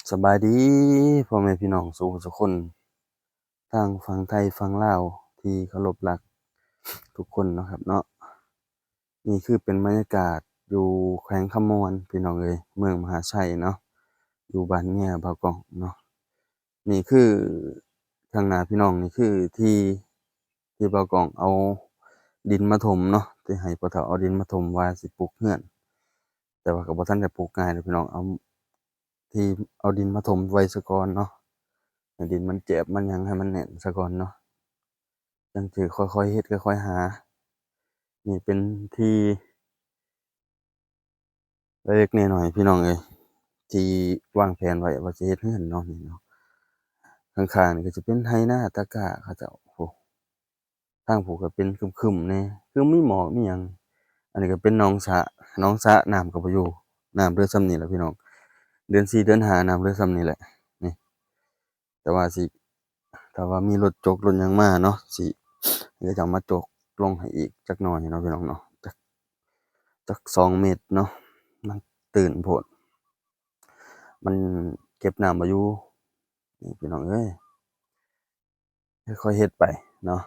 ສະບາຍດີພໍ່ແມ່ພີ່ນ້ອງສູ່ຜູ້ສູ່ຄົນ ທັງຝັ່ງໄທຝັ່ງລາວທີ່ເຄົາລົບຮັກທຸກຄົນເນາະຄັບເນາະ. ນີ້ຄືເປັນບັນຍາກາດຢູ່ແຂວງຄຳມ່ວນພີ່ນ້ອງເອີຍ ເມືອງມະຫາໄຊເນາະ ຢູ່ບ້ານເມຍບ່າວກ້ອງເນາະ. ນີ້ຄືທາງໜ້າພີ່ນ້ອງ ນີ້ຄືທີ່ ທີ່ບ່າວກ້ອງເອົາດິນມາຖົມເນາະ ທີ່ໃຫ້ພໍ່ເຖົ້າເອົາດິນມາຖົມວ່າຊິປຸກເຮືອນ ແຕ່ວ່າກໍບໍ່ທັນໄດ້ປຸກງ່າຍດອກພີ່ນ້ອງ ເອົາ ທີ່ເອົາດິນມາຖົມໄວ້ຊະກ່ອນເນາະ ໃຫ້ດິນມັນແຈບມັນຫຍັງໃຫ້ມັນແໜ້ນຊະກ່ອນເນາະ ຈັ່ງຊິຄ່ອຍໆເຮັດຄ່ອຍໆຫາ. ນີ້ເປັນທີ່ ເລັກໆນ້ອຍໆພີ່ນ້ອງເອີຍ ທີ່ວາງແຜນໄວ້ວ່າຊິເຮັດເຮືອນເນາະ ນີ້ເນາະ. ຂ້າງໆນີ້ກໍຈະເປັນໄຮ່ນາຕາກ້າເຂົາເຈົ້າ ໂອ້ ທາງຜູ້ກໍເປັນຄຶມໆແດ່ ຄືມີໝອກມີຫຍັງ. ອັນນີ້ກໍເປັນໜອງສະ ໜອງສະ ນ້ຳກໍບໍ່ຢູ່ ນ້ຳເຫຼືອສ່ຳນີ້ແຫຼະພີ່ນ້ອງ ເດືອນສີ່ເດືອນຫ້ານ້ຳເຫຼືອສ່ຳນີ້ແຫຼະ ນີ້. ແຕ່ວ່າຊິ ຖ້າວ່າມີລົດຈົກລົດຫຍັງມາເນາະ ຊິ ເຂົາເຈົ້າມາຈົກລົງໃຫ້ອີກຈັກໜ່ອຍເນາະພີ່ນ້ອງເນາະ ຈັກ ຈັກສອງເມັດເນາະ ມັນຕື້ນໂພດ ມັນເກັບນ້ຳບໍ່ຢູ່ ນີ້ພີ່ນ້ອງເອີຍ ຄ່ອຍເຮັດໄປເນາະ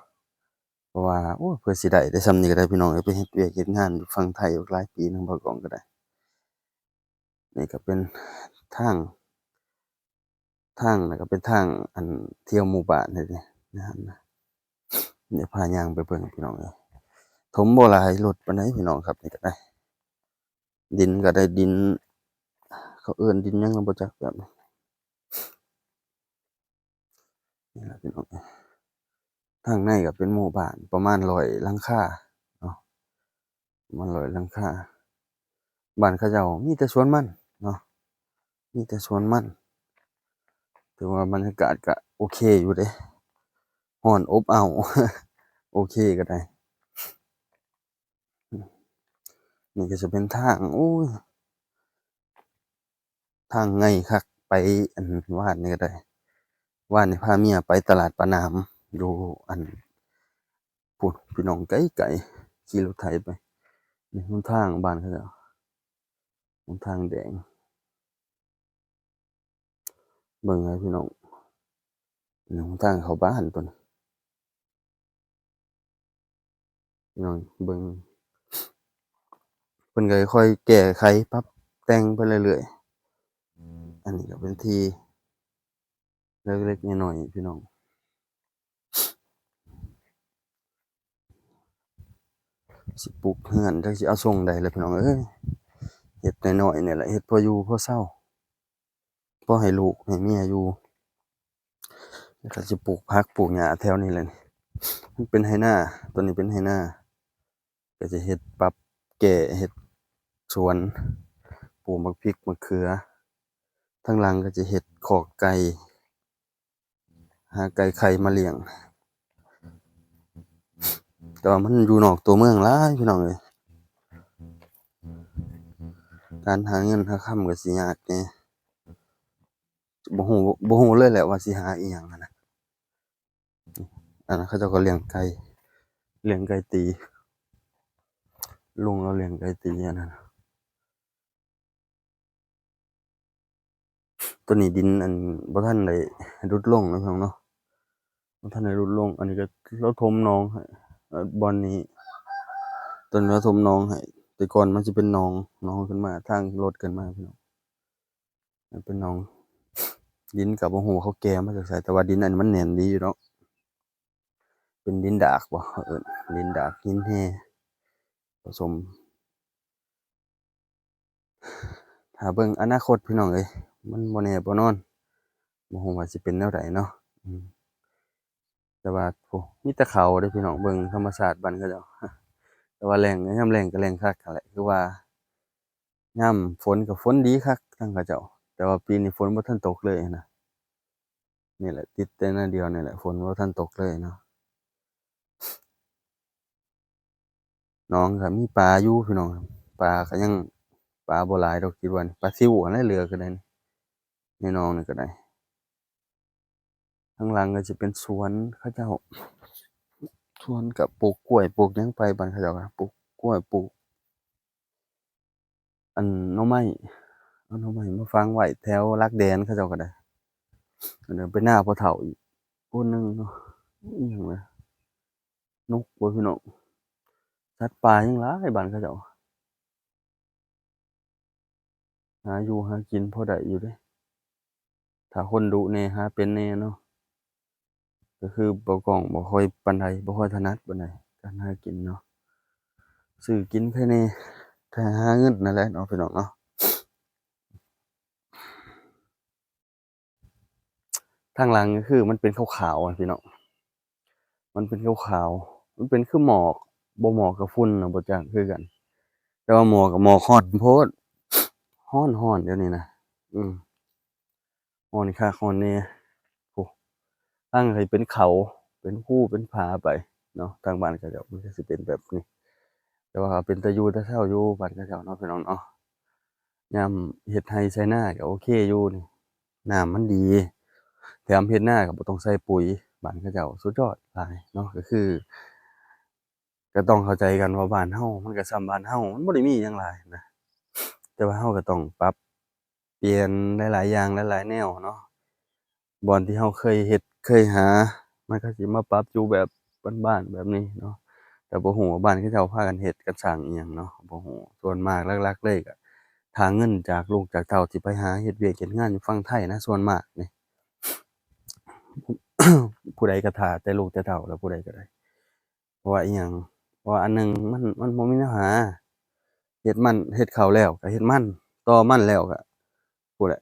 ເພາະວ່າ ໂອ້ຍ ເພື່ອຊິໄດ້ແຕ່ສ່ຳນີ້ກໍໄດ້ພີ່ນ້ອງເອີຍ ໄປເຮັດວຽກເຮັດງານຢູ່ຝັ່ງໄທບັກຫຼາຍປີນຳບ່າວກ້ອງກໍໄດ້. ນີ້ກໍເປັນທາງ ທາງນັ້ນກໍເປັນທາງອັນທ່ຽວໝູ່ບ້ານເດ້ ນີ້ຫັ້ນນະ ດຽວພາຍ່າງໄປເບິ່ງພີ່ນ້ອງເອີຍ. ຖົມບໍ່ຫຼາຍລົດປານໃດພີ່ນ້ອງຄັບ ນີ້ກໍໄດ້ ດິນກໍໄດ້ດິນ ເຂົາເອີ້ນດິນຫຍັງກໍບໍ່ຈັກ ແບບນີ້ ນີ້ລະພີ່ນ້ອງ ທາງໃນກໍເປັນໝູ່ບ້ານປະມານຮ້ອຍຫຼັງຄາເນາະ ປະມານຮ້ອຍຫຼັງຄາ. ບ້ານເຂົາເຈົ້າມີແຕ່ສວນມັນເນາະ ມີແຕ່ສວນມັນ ຖືວ່າບັນຍາກາດກະໂອເຄຢູ່ເດ້ ຮ້ອນອົບເອົ້າ ໂອເຄກໍໄດ້. ນີ້ກໍຈະເປັນທາງ ໂອ້ຍ ທາງໃຫຍ່ຄັກ ໄປ ອັນ ວາດນີ້ກໍໄດ້ ວາດນີ້ພາເມຍໄປຕະຫຼາດປາໜາມ ຢູ່ ອັນ ພຸ້ນພີ່ນ້ອງ ໄກໆ ຂີ່ລົດໄຖໄປ. ນີ້ຫົນທາງບ້ານເຂົາເຈົ້າ ຫົນທາງແດງ ເບິ່ງໃຫ້ພີ່ນ້ອງ ນີ້ຫົນທາງເຂົ້າບ້ານຕົວນີ້ ພີ່ນ້ອງເບິ່ງ ເພິ່ນກໍຄ່ອຍແກ້ໄຂປັບແຕ່ງໄປເລື້ອຍໆ. ອັນນີ້ກໍເປັນທີ່ ເລັກໆນ້ອຍໆ ພີ່ນ້ອງ ຊິປຸກເຮືອນ ຈັກຊິເອົາຊົງໃດລະພີ່ນ້ອງເອີຍ ເຮັດນ້ອຍໆນີ້ແຫຼະ ເຮັດພໍຢູ່ພໍເຊົາ ພໍໃຫ້ລູກໃຫ້ເມຍຢູ່ ແລ້ວກໍຊິປູກຜັກປູກຫຍ້າແຖວນີ້ແຫຼະ. ນີ້ມັນເປັນໄຮ່ນາ ຕົວນີ້ເປັນໄຮ່ນາ ກໍຈະເຮັດປັບແກ້ເຮັດສວນ ປູກໝາກພິກໝາກເຂືອ ທາງຫຼັງກໍຈະເຮັດຄອກໄກ່ ຫາໄກ່ໄຂ່ມາລ້ຽງ ແຕ່ວ່າມັນຢູ່ນອກຕົວເມືອງຫຼາຍພີ່ນ້ອງເອີຍ ການຫາເງິນຫາຄຳກໍຊິຍາກແດ່ ບໍ່ຮູ້ ບໍ່ຮູ້ເລີຍແຫຼະວ່າຊິຫາອີ່ຫຍັງຫັ້ນນະ. ອັນນັ້ນເຂົາເຈົ້າກໍລ້ຽງໄກ່ ລ້ຽງໄກ່ຕີ ລຸງລາວລ້ຽງໄກ່ຕີ ອັນນັ້ນ ຕົວນີ້ດິນອັນບໍ່ທັນໄດ້ຫຼຸດລົງເນາະພີ່ນ້ອງເນາະ ບໍ່ທັນໄດ້ຫຼຸດລົງ. ອັນນີ້ກໍລາວຖົມໜອງໃຫ້ ເອີ ບ່ອນນີ້ ຕົວນີ້ລາວຖົມໜອງໃຫ້ ແຕ່ກ່ອນມັນຊິເປັນໜອງ ໜອງຂຶ້ນມາ ທາງລົດຂຶ້ນມາພີ່ນ້ອງ ມັນເປັນໜອງ ດິນກໍບໍ່ຮູ້ເຂົາແກ່ມາຈາກໃສ ແຕ່ວ່າດິນອັນນີ້ມັນແໜ້ນດີຢູ່ເນາະ ເປັນດິນດາກບໍ່ ເຂົາເອີ້ນດິນດາກຫີນແຮ່ ປະສົມ ຖ້າເບິ່ງອະນາຄົດພີ່ນ້ອງເອີຍ ມັນບໍ່ແນ່ບໍ່ນອນ ບໍ່ຮູ້ວ່າຊິເປັນແນວໃດເນາະ. ອືມ ແຕ່ວ່າ ໂອ້ ມີແຕ່ເຂົາເດ້ພີ່ນ້ອງ ເບິ່ງທຳມະຊາດບ້ານເຂົາເຈົ້າ ແຕ່ວ່າແລ້ງ ຍາມແລ້ງກໍແລ້ງຄັກຫັ້ນແຫຼະ ຄືວ່າຍາມຝົນກໍຝົນດີຄັກທາງເຂົາເຈົ້າ ແຕ່ວ່າປີນີ້ຝົນບໍ່ທັນຕົກເລີຍນະ. ນີ້ແຫຼະ ຕິດແຕ່ແນວດຽວນີ້ແຫຼະ ຝົນບໍ່ທັນຕົກເລີຍເນາະ. ໜອງກໍມີປາຢູ່ພີ່ນ້ອງ ປາກໍຍັງ ປາບໍ່ຫຼາຍດອກ ຄິດວ່ານີ້ ປາຊິວຫັ້ນແຫຼະເຫຼືອກໍໄດ້ ໃນໜອງນີ້ກໍໄດ້. ທາງຫຼັງກໍຈະເປັນສວນເຂົາເຈົ້າ ສວນກໍປູກກ້ວຍ ປູກຫຍັງໄປ ບ້ານເຂົາເຈົ້າກໍປູກກ້ວຍ ປູກ ອັນໜໍ່ໄມ້ ເອົາໜໍ່ໄມ້ມາຝັງໄວ້ແຖວຫຼັກແດນເຂົາເຈົ້າກໍໄດ້. ອັນນັ້ນເປັນນາພໍ່ເຖົ້າອີກຄົນໜຶ່ງເນາະ. ອີຫຍັງວະ? ນົກບໍ່ພີ່ນ້ອງ? ສັດປ່າຍັງຫຼາຍບ້ານເຂົາເຈົ້າ. ຫາຢູ່ຫາກິນພໍໄດ້ຢູ່ເດ້ ຖ້າຄົນດຸແດ່ ຫາເປັນແດ່ເນາະ. ກໍຄືບໍ່ກ້ອງ ບໍ່ຄ່ອຍປານໃດ ບໍ່ຄ່ອຍຖະໜັດປານໃດການຫາກິນເນາະ. ຊື້ກິນໃຄແດ່ ຖ້າຫາເງິນນັ້ນແຫຼະເນາະ ພີ່ນ້ອງເນາະ. ທາງຫຼັງກໍຄືມັນເປັນຂາວໆ ອະ ພີ່ນ້ອງ, ມັນເປັນຂາວໆ ມັນເປັນຄືໝອກ ບໍ່ໝອກກໍຝຸ່ນນະ ບໍ່ຈັກຄືກັນ. ແຕ່ວ່າໝອກກໍໝອກຮ້ອນໂພດ ຮ້ອນໆ ດຽວນີ້ນະ. ອືມ ຮ້ອນຄັກຮ້ອນແນ່. ໂອ້ ທາງໃຫ້ເປັນເຂົາ ເປັນພູເປັນຜາໄປເນາະ. ທາງບ້ານເຂົາເຈົ້າມັນກໍຊິເປັນແບບນີ້ ແຕ່ວ່າກໍເປັນຕາຢູ່ຕາເຊົາຢູ່ບ້ານເຂົາເຈົ້າເນາະ ພີ່ນ້ອງເນາະ. ຍາມເຮັດໄຮ່ໄຖນາກໍໂອເຄຢູ່ນີ້ ນ້ຳມັນດີ ແຖມເຮັດນາກໍບໍ່ຕ້ອງໃສ່ປຸຍ. ບ້ານເຂົາເຈົ້າສຸດຍອດຫຼາຍເນາະ. ກໍຄື ກໍຕ້ອງເຂົ້າໃຈກັນວ່າບ້ານເຮົາມັນກໍສ່ຳບ້ານເຮົາ ມັນບໍ່ໄດ້ມີຫຍັງຫຼາຍນະ, ແຕ່ວ່າເຮົາກໍຕ້ອງປັບປ່ຽນຫຼາຍໆຢ່າງ ຫຼາຍໆແນວເນາະ. ບ່ອນທີ່ເຮົາເຄີຍເຮັດເຄີຍຫາ ມັນກໍຊິມາປັບຢູ່ແບບບ້ານໆແບບນີ້ເນາະ. ແຕ່ບໍ່ຮູ້ວ່າບ້ານເຂົາເຈົ້າພາກັນເຮັດກັນສ້າງອີ່ຫຍັງເນາະ ບໍ່ຮູ້. ສ່ວນມາກຫຼັກໆເລີຍກໍຖ້າເງິນຈາກລູກຈາກເຕົ້າ ຊິໄປຫາເຮັດວຽກເຮັດງານຢູ່ຝັ່ງໄທນະ ສ່ວນມາກນີ້ ຜູ້ໃດກໍຖ້າແຕ່ລູກແຕ່ເຕົ້າ ແລ້ວຜູ້ໃດກໍໄດ້. ເພາະວ່າອີ່ຫຍັງ? ເພາະວ່າອັນໜຶ່ງມັນ ມັນບໍ່ມີແນວຫາ. ເຮັດມັນ ເຮັດເຂົ້າແລ້ວກໍເຮັດມັນ ຕໍ່ມັນແລ້ວກໍ ພຸ້ນແຫຼະ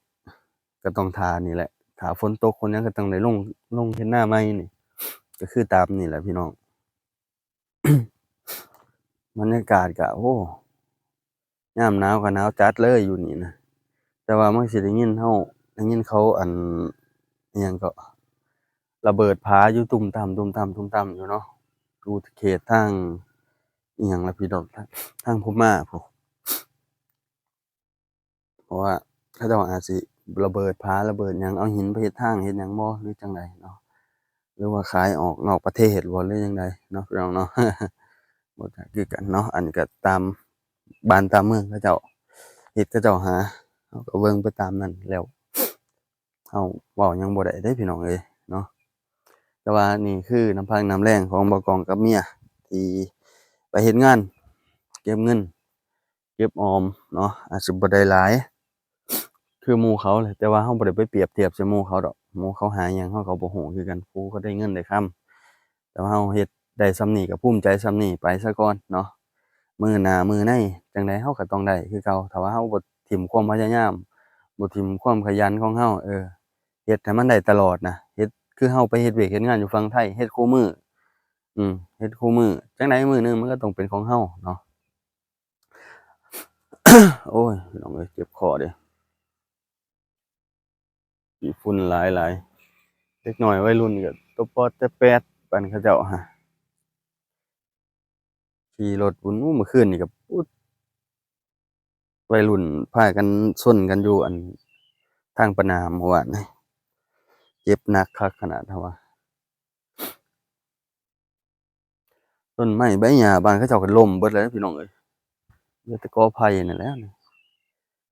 ກໍຕ້ອງຖ້ານີ້ແຫຼະ ຖ້າຝົນຕົກຝົນຫຍັງກໍຕ້ອງໄດ້ລົງ ລົງເຮັດນາໃໝ່ນີ້ ກໍຄືຕາມນີ້ແຫຼະພີ່ນ້ອງ. ບັນຍາກາດກໍ ໂອ້ ຍາມໜາວກໍໜາວຈັດເລີຍຢູ່ນີ້ນະ. ແຕ່ວ່າມັນຊິໄດ້ຍິນເຮົາ ໄດ້ຍິນເຂົາ ອັນ ອີ່ຫຍັງເກາະ ລະເບີດຜາຢູ່ຕຸ້ມຕາມ ຕຸ້ມຕາມ ຕຸ້ມຕາມຢູ່ເນາະ ຢູ່ເຂດທາງ ອີ່ຫຍັງລະພີ່ນ້ອງ ທາງພະມ້າພຸ້ນ. ເພາະວ່າເຂົາເຈົ້າອາດຊິລະເບີດຜາລະເບີດຫຍັງ ເອົາຫີນໄປເຮັດທາງເຮັດຫຍັງບໍ່ ຫຼືຈັ່ງໃດເນາະ ຫຼືວ່າຂາຍອອກນອກປະເທດບໍ່ ຫຼືຈັ່ງໃດເນາະ ພີ່ນ້ອງເນາະ. ບໍ່ຈັກຄືກັນເນາະ ອັນນີ້ກໍຕາມບ້ານຕາມເມືອງເຂົາເຈົ້າເຮັດ ເຂົາເຈົ້າຫາ ເຮົາກໍເບິ່ງໄປຕາມນັ້ນແລ້ວ ເຮົາເວົ້າຫຍັງບໍ່ໄດ້ເດ້ພີ່ນ້ອງເອີຍເນາະ. ແຕ່ວ່ານີ້ຄືນ້ຳພັກນ້ຳແລງຂອງບ່າວກອງກັບເມຍ ທີ່ໄປເຮັດງານເກັບເງິນ ເກັບອອມເນາະ ອາດຊິບໍ່ໄດ້ຫຼາຍຄືໝູ່ເຂົາແຫຼະ ແຕ່ວ່າເຮົາບໍ່ໄດ້ໄປປຽບທຽບໃສ່ໝູ່ເຂົາດອກ. ໝູ່ເຂົາຫາຫຍັງເຮົາກໍບໍ່ຮູ້ຄືກັນ ຜູ້ເຂົາໄດ້ເງິນໄດ້ຄຳ. ແຕ່ວ່າເຮົາເຮັດໄດ້ສ່ຳນີ້ກໍພູມໃຈສ່ຳນີ້ໄປຊະກ່ອນເນາະ. ມື້ໜ້າມື້ໃນຈັ່ງໃດເຮົາກໍຕ້ອງໄດ້ຄືເກົ່າ ຖ້າວ່າເຮົາບໍ່ຖິ້ມຄວາມພະຍາຍາມ ບໍ່ຖິ້ມຄວາມຂະຫຍັນຂອງເຮົາ ເອີ ເຮັດໃຫ້ມັນໄດ້ຕະຫຼອດນະ. ເຮັດຄືເຮົາໄປເຮັດວຽກເຮັດງານຢູ່ຝັ່ງໄທ ເຮັດຄູ່ມື້ ອືມ ເຮັດຄູ່ມື້ ຈັ່ງໃດມື້ໜຶ່ງມັນກໍຕ້ອງເປັນຂອງເຮົາເນາະ. ໂອ້ຍ ພີ່ນ້ອງເອີຍ ເຈັບຄໍເດ້ ຂີ້ຝຸ່ນຫຼາຍໆ. ເດັກນ້ອຍໄວລຸ້ນກໍຕົວປອດແຕ່ແປດ ປານເຂົາເຈົ້າຫາ ຂີ່ລົດວຸ້ນ ໂອ້ ມື້ຄືນນີ້ກໍ ອຸດ ໄວລຸ້ນພາກັນຊົນກັນຢູ່ ອັນ ທາງປະໜາມມື້ວານນີ້ ເຈັບໜັກຄັກຂະໜາດ ເຮົາວ່າ. ຕົ້ນໄມ້ໃບຫຍ້າບ້ານເຂົາເຈົ້າກໍລົ້ມເບິດແລ້ວພີ່ນ້ອງເອີຍ ເຫຼືອແຕ່ກໍໄຜ່ນັ້ນແຫຼະ.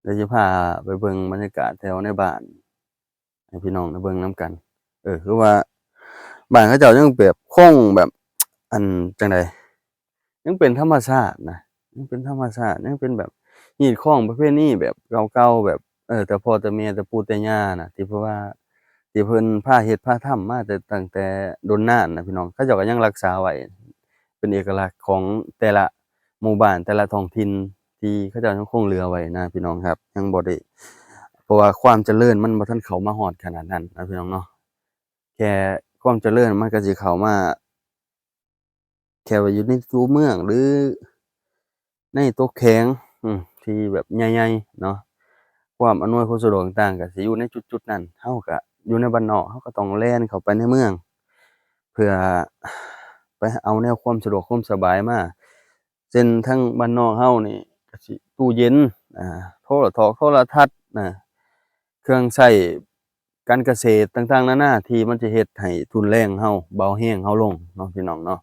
ດຽວຊິພາໄປເບິ່ງບັນຍາກາດແຖວໃນບ້ານ ໃຫ້ພີ່ນ້ອງໄດ້ເບິ່ງນຳກັນ. ເອີ ຄືວ່າບ້ານເຂົາເຈົ້າຍັງແບບຄົງແບບ ອັນ ຈັ່ງໃດ ຍັງເປັນທຳມະຊາດນະ ຍັງເປັນທຳມະຊາດ ຍັງເປັນແບບຮີດຄອງປະເພນີແບບເກົ່າໆ ແບບ ເອີ ແຕ່ພໍ່ແຕ່ແມ່ ແຕ່ປູ່ແຕ່ຍ່ານະ ທີ່ເພິ່ນວ່າ ທີ່ເພິ່ນພາເຮັດພາທຳມາແຕ່ ຕັ້ງແຕ່ດົນນານນະພີ່ນ້ອງ. ເຂົາເຈົ້າກໍຍັງຮັກສາໄວ້ ເປັນເອກະລັກຂອງແຕ່ລະໝູ່ບ້ານ ແຕ່ລະທ້ອງຖິ່ນ ທີ່ເຂົາເຈົ້າຍັງຄົງເຫຼືອໄວ້ນະພີ່ນ້ອງຄັບ ຍັງບໍ່ໄດ້ ເພາະວ່າຄວາມຈະເລີນມັນບໍ່ທັນເຂົ້າມາຮອດຂະໜາດນັ້ນນະພີ່ນ້ອງເນາະ. ແຄ່ຄວາມຈະເລີນມັນກໍຊິເຂົ້າມາ ແຄ່ວ່າຢູ່ໃນຕົວເມືອງ ຫຼື ໃນຕົວແຂວງ ອືມ ທີ່ແບບໃຫຍ່ໆເນາະ ຄວາມອຳນວຍຄວາມສະດວກຕ່າງໆ ກໍຊິຢູ່ໃນຈຸດໆນັ້ນ. ເຮົາກໍຢູ່ໃນບ້ານນອກ ເຮົາກໍຕ້ອງແລ່ນເຂົ້າໄປໃນເມືອງ ເພື່ອໄປເອົາແນວຄວາມສະດວກຄວາມສະບາຍມາ ເຊັ່ນທາງບ້ານນອກເຮົານີ້ກໍຊິ ຕູ້ເຢັນ ອ່າ ໂທລະຖອກໂທລະທັດນະ ເຄື່ອງໃຊ້ ການກະເສດຕ່າງໆນານາ ທີ່ມັນຈະເຮັດໃຫ້ທຶນແຮງເຮົາ ເບົາແຮງເຮົາລົງເນາະ ພີ່ນ້ອງເນາະ.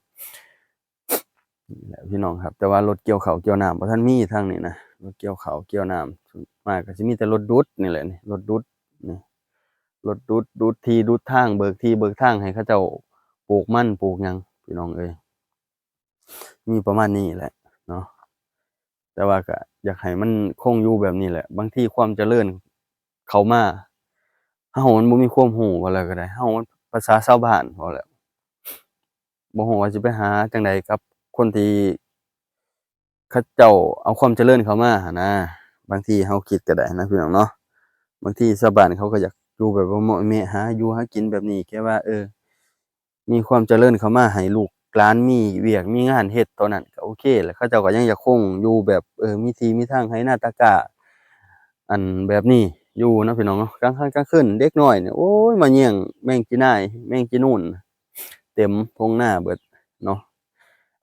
ນີ້ແຫຼະພີ່ນ້ອງຄັບ ແຕ່ວ່າລົດກ່ຽວເຂົ້າກ່ຽວນ້ຳບໍ່ທັນມີທາງນີ້ນະ ລົດກ່ຽວເຂົ້າກ່ຽວນ້ຳ ມາກໍຊິມີແຕ່ລົດດຸດນີ້ແຫຼະນີ້ ລົດດຸດນີ້ ລົດດຸດ ດຸດທີ່ດຸດທາງ ເບີກທີ່ເບີກທາງໃຫ້ເຂົາເຈົ້າປູກມັນປູກຫຍັງ ພີ່ນ້ອງເອີຍ ມີປະມານນີ້ແຫຼະເນາະ. ແຕ່ວ່າກໍຢາກໃຫ້ມັນຄົງຢູ່ແບບນີ້ແຫຼະ ບາງທີຄວາມຈະເລີນເຂົ້າມາ ເຮົາມັນບໍ່ມີຄວາມຮູ້ ເວົ້າແລ້ວກໍໄດ້ ເຮົາມັນພາສາຊາວບ້ານ ເວົ້າແລ້ວ ບໍ່ຮູ້ວ່າຊິໄປຫາຈັ່ງໃດກັບຄົນທີ່ເຂົາເຈົ້າເອົາຄວາມຈະເລີນເຂົ້າມາຫັ້ນນາ. ບາງທີເຮົາຄິດກໍໄດ້ນະ ພີ່ນ້ອງເນາະ ບາງທີຊາວບ້ານເຂົາກໍຢາກຢູ່ແບບວ່າເມາະແມະ ຫາຢູ່ຫາກິນແບບນີ້ ແຄ່ວ່າ ເອີ ມີຄວາມຈະເລີນເຂົ້າມາ ໃຫ້ລູກຫຼານມີວຽກມີງານເຮັດເທົ່ານັ້ນກໍໂອເຄແຫຼະ. ເຂົາເຈົ້າກໍຍັງຢາກຄົງຢູ່ແບບ ເອີ ມີທີ່ມີທາງ ໄຮ່ນາຕາກ້າ ອັນແບບນີ້ຢູ່ເນາະ ພີ່ນ້ອງເນາະ. ກາງຄ່ຳກາງຄືນເດັກນ້ອຍນີ້ ໂອ້ຍ ມາແຍ່ງແມງຈີນາຍ ແມງຈີນູນ ເຕັມທົ່ງນາເບິດເນາະ.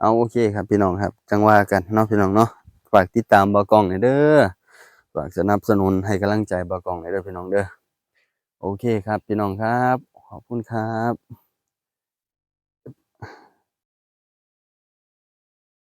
ເອົາ ໂອເຄຄັບ ພີ່ນ້ອງຄັບ ຈັ່ງວ່າກັນເນາະ ພີ່ນ້ອງເນາະ. ຝາກຕິດຕາມບ່າວກ້ອງແດ່ເດີ ຝາກສະໜັບສະໜູນໃຫ້ກຳລັງໃຈບ່າວກ້ອງແດ່ເດີ ພີ່ນ້ອງເດີ. ໂອເຄຄັບ ພີ່ນ້ອງຄັບ ຂອບຄຸນຄັບ.